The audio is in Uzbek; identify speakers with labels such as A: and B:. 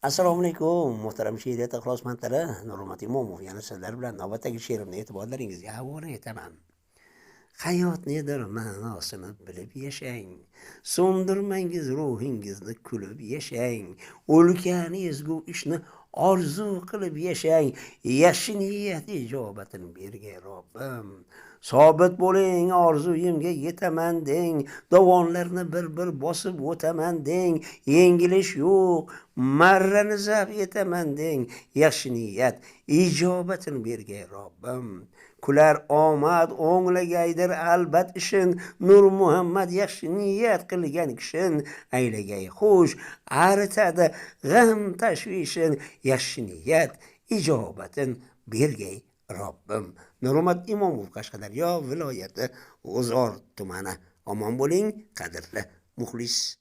A: Assalomu alaykum, muhtaram she'riyat ixlosmandlari. Nurmat Imomov yana sizlar bilan navbatdagi she'rimni e'tiborlaringizga havola etaman. Hayot nedir ma'nosini bilib yashang, so'ndirmangiz ruhingizni kulib yashang, ulkan ezgu ishni orzu qilib yashang, yaxshi niyat ijobatini bergay Robbim. Sobit bo'ling, orzuyimga yetaman deng, dovonlarni bir-bir bosib o'taman deng, yengilish yo'q, marrani zabt etaman deng, yaxshi niyat ijobatini bergay Robbim. Kular omad o'nglagaydir albat ishin, Nur Muhammad yaxshi niyat qilgan kishin, aylagay xush, aritadi g'am tashvishin, yaxshi niyat ijobatin bergay Robbim. Nurmat Imomov, Qashqadaryo viloyati, G'uzor tumani. Omon bo'ling, qadrli muxlis.